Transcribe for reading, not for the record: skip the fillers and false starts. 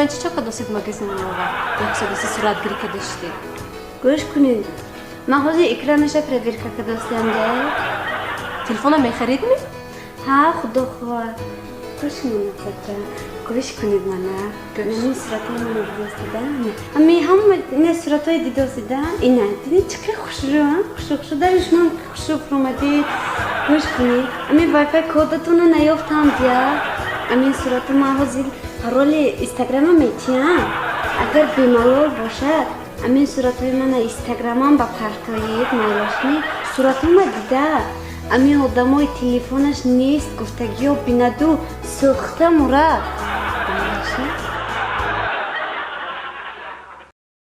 Онлайн чӣ чака досид, магазин мова 130 суратгирӣ када шудед? Гӯш кунед, ман ҳозир экранаша проверка кардастам да. Телефона мехарид ми? Ҳа, худо хоҳад. Гӯш кунед, гӯш кунед, мана ин суратҳои мана дидостида, ами ҳама ина суратҳои дидостида, ина дидед, чӣ қадр хушрӯ, хушрӯ, хушрӯ, дари шумо хушрӯ фуромадед. Гӯш кунед, ами вайфай кодатона наёфтам дия. Ами сурату ман ҳозир пароли инстаграма метиҳам, агар бемалол бошад, ами суратҳои мана инстаграмам ба партоед, майлашми? Суратҳома дида, ами одамои телефонаш нест гуфтагиё бинаду сӯхта мура.